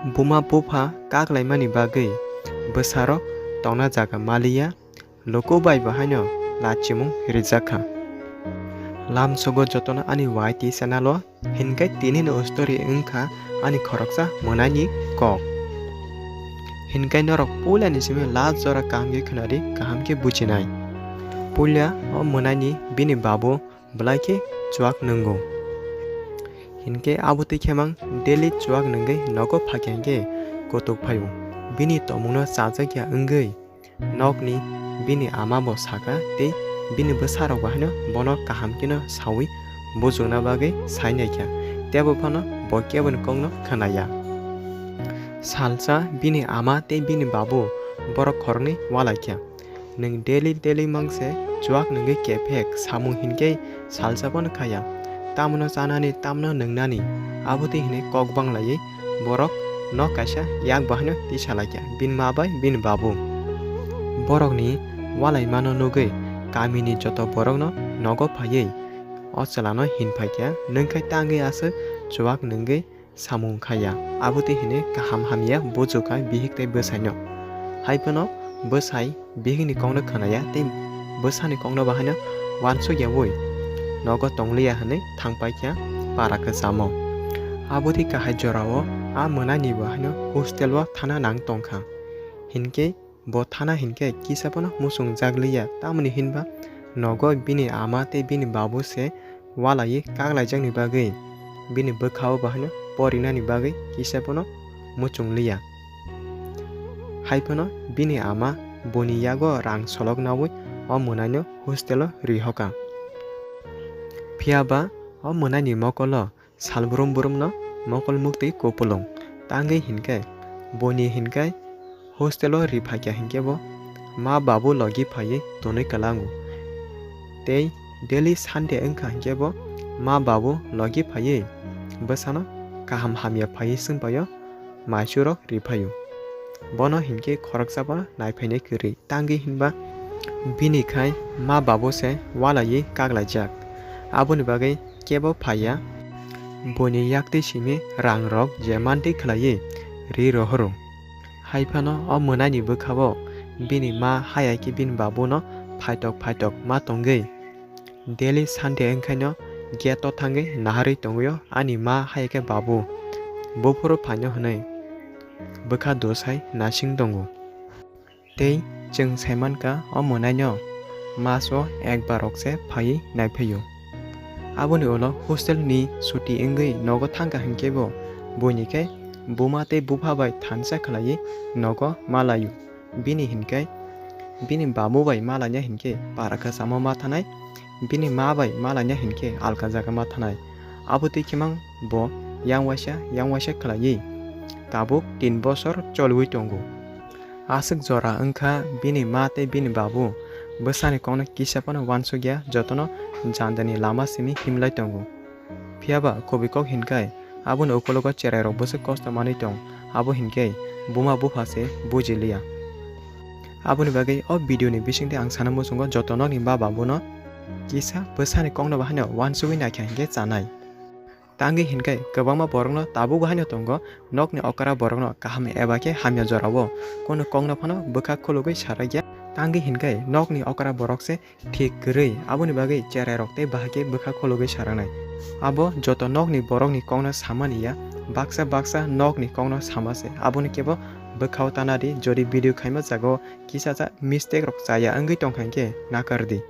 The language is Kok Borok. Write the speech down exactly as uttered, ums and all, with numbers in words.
Buma bupha kaklaimani bagwi bwsarok tongna jaga maliya, luku bai bo haino lachimung rijak kha. Lamsogo jotono ani Y T channel o, hinkhe tini ni story wngkha ani khoroksa mwnaini kok. Hinkhe norok puila ni simi last jora kaham khe khwnadi, kaham khe bujinai. Puila o mwnaini bini babu belai khe chuak nwngo. Hinkhe abo twi khemang daily chuak nwngwi nogo phakya hinkhe kutuk phaio. Bini tongmungno chajakya wngwi nokni bini ama bo sakha tei bini bwsarok bo haino bono kaham kheno saui bujukna bagwi sai naikha, tebo phano bo keboni kokno khwnaya. Salsa bini ama tei bini babu borok khoroknwi walaikha. Nwng daily daily mangse chuak nwngwi kephek samung hinkhe salsa bono khaya. Tamno chanani, tamno nwngnani, abo twi hinwi kok banglaiwi borok nok kaisa yak bo haino tisalaikha, bini ma bai bini babu. Borokni walaimano nugwi kamini joto borokno nogo phaiwi o chwlano hinphaikha, nwngkhai tangwi aswk chuak nwngwi samung khaya, abo twi hinwi kaham hamya bujukha bihik tei bwsaino. Haiphano bwsai bihikni kokno khwnaya tei bwsani kokno bo haino uansukyaui nogo tongliya hinwi thangpaikha para kwchamo. Abo twi kahai jorao a mwnaini bo haino hostel o thana nang tongkha. Hinkhe bo thana hinkhe kisa phano muchungjak liya, tamoni hinba nogo bini ama tei bini babu se walaiwi kaklaijakni bagwi bini bwkhao bo haino porinani bagwi kisa phano muchung liya. Haiphano bini ama boni yago rang solok naui o mwnaino hostel o rihoka. Phiya ba o mwnaini mokolo sal brum brumno mokol muktwi kupulung tangwi hinkhe boni hinkhe hostel o ri phaikha hinkhe bo ma babu logi phaiwi tonwi kwlango. Tei daily Sunday wngkha hinkhe bo ma babu logi phaiwi bwsano kaham hamya phaiwi swngpaio maichurok ri phaio. Bono hinkhe khoroksa bono naiphainai kwrwi. Tangwi hinba bini khai ma babu se walaiwi kaklaijak. Aboni bagwi kebo phaiya. Boni yaktwi simi rangrok je mantwi khlaiwi ri rohoro. Haiphano o mwnaini bwkhao bini ma haya khe bini babuno phaitok phaitok ma tongwi. Daily Sunday wngkhaino gate o thangwi naharwi tongwio ani ma haya khe babu. Buphuru phaino hwnwi bwkha dosai nasing tongo. Tei chwng saimankha o mwnaino maso ekbar rokse phaiwi naiphaio. Aboni ulo hostel ni chuti wngwi nogo thangkha hinkhe bo buini khe buma tei bupha bai thansa khlaiwi nogo malaio. Bini hinkhe bini babu bai malaina hinkhe para kwchamo ma thanai, bini ma bai malaina hinkhe alka jaga ma thanai. Abo twi khemang bo yang waisa yang waisa khlaiwi tabuk tin bosor cholwi tongo. Aswk jora wngkha bini ma tei bini babu bwsani kokno kisa phano uansukya, jotono jandani lama simi himlai tongo. Phiya ba kubui kok hinkhai aboni ukologo cherairok bwswk kosto manwi tong, abo hinkhe buma bupha se buji liya. Aboni bagwi o video ni bisingtwi ang sana muchungo joto nokni ma babuno kisa bwsani kokno bo haino uansugwi naikha hinkhe chanai. Tangwi hinkhe kwbangma borokno tabukbo haino tongo, nokni okra borokno kaham eba khe hamya jorao kunu kokno phano bwkha khulugwi sarakya. Tangwi hinkhe nokni okra borok se thik kwrwi, aboni bagwi cherairok tei bahai khe bwkha khulugwi saraknai. Abo joto nokni borokni kokno samani ya, baksa baksa nokni kokno sama se. Aboni kebo bwkhao tana di, jodi video khaima jagao kisacha mistake rok chaya wngwi tongkha hinkhe nakar di.